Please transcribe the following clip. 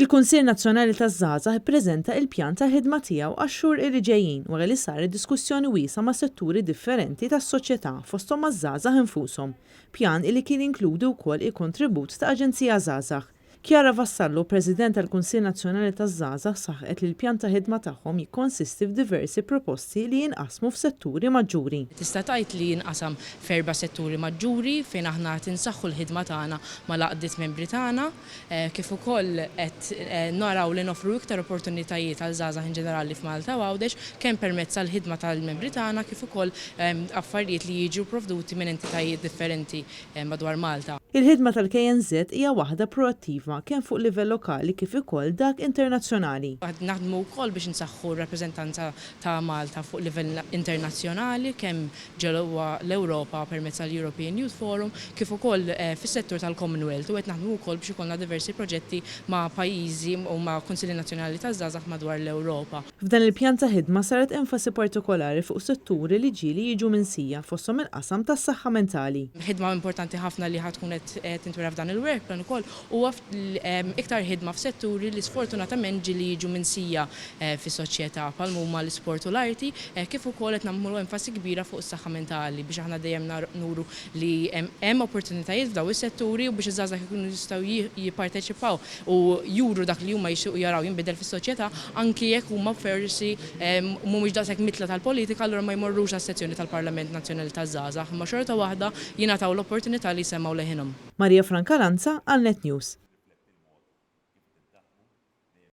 Il-Kunsill Nazzjonali taż-Żgħażagħ ippreżenta il-pjan ta' ħidma tiegħu għax-xhur li ġejjin wara li saret diskussjoni wiesgħa ma' setturi differenti tas-soċjetà, fosthom maż-żgħażagħ infushom. Pjan li kien jinkludi wkoll il-kontribut ta' Aġenzija Żgħażagħ. Chiara Vassallo, President tal-Kunsill Nazzjonali taż-Żgħażagħ, saħqet li l-pjan ta' ħidma tagħhom jikkonsisti f'diversi proposti li jinqasmu f'setturi maġġuri. Tista' tgħid li jinqasam f'erba' setturi maġġuri fejn aħna qed insaħħu l-ħidma tagħna mal-għaqdiet membri tagħna, kif ukoll qed naraw li noffru iktar opportunitajiet għal żgħażagħ in ġenerali f'Malta u Għawdex, kemm permezz tal-ħidma tal-membri tagħna kif ukoll affarijiet li jiġu pprovduti minn entitajiet differenti madwar Malta. Il-ħidma tal-KNŻ hija waħda proattiva kemm fuq livell lokali kif ukoll dak internazzjonali. Qed naħdmu wkoll biex insaħħu r-rappreżentanza ta' Malta fuq livell internazzjonali kemm ġewwa l-Ewropa permezz tal-European Youth Forum kif ukoll fis-settur tal-Commonwealth u qed naħdmu wkoll biex ikollna diversi proġetti ma' pajjiżi u ma' Kunsilli Nazzjonali taż-Żgħażagħ madwar l-Ewropa. F'dan il-pjan ta' ħidma saret enfasi partikolari fuq setturi li ġieli jiġu minsija, fosthom il-qasam tas-saħħa mentali. Ħidma importanti ħafna li ħa tkun qed tintwera f'dan il-work plan ukoll huwa iktar ħidma f'setturi li sfortunatament ġieli jiġu minsija fis-soċjetà bħal huma l-isport u l-arti, kif ukoll qed nagħmlu enfasi kbira fuq is-saħħa mentali biex aħna dejjem nuru li hemm opportunitajiet f'dawn is-setturi u biex iż-żgħażagħ ikunu jistgħu jipparteċipaw u juru dak li huma jixtiequ jaraw jinbidel fis-soċjetà anki jekk huma forsi mhumiex daqshekk mitla tal-politika, allura ma jmorrux għas-sezzjoni tal-Parlament Nazzjonali taż-Żgħażagħ imma xorta waħda jingħataw l-opportunità li jsemmgħu leħinhom. Maria Francalanza għal Net News.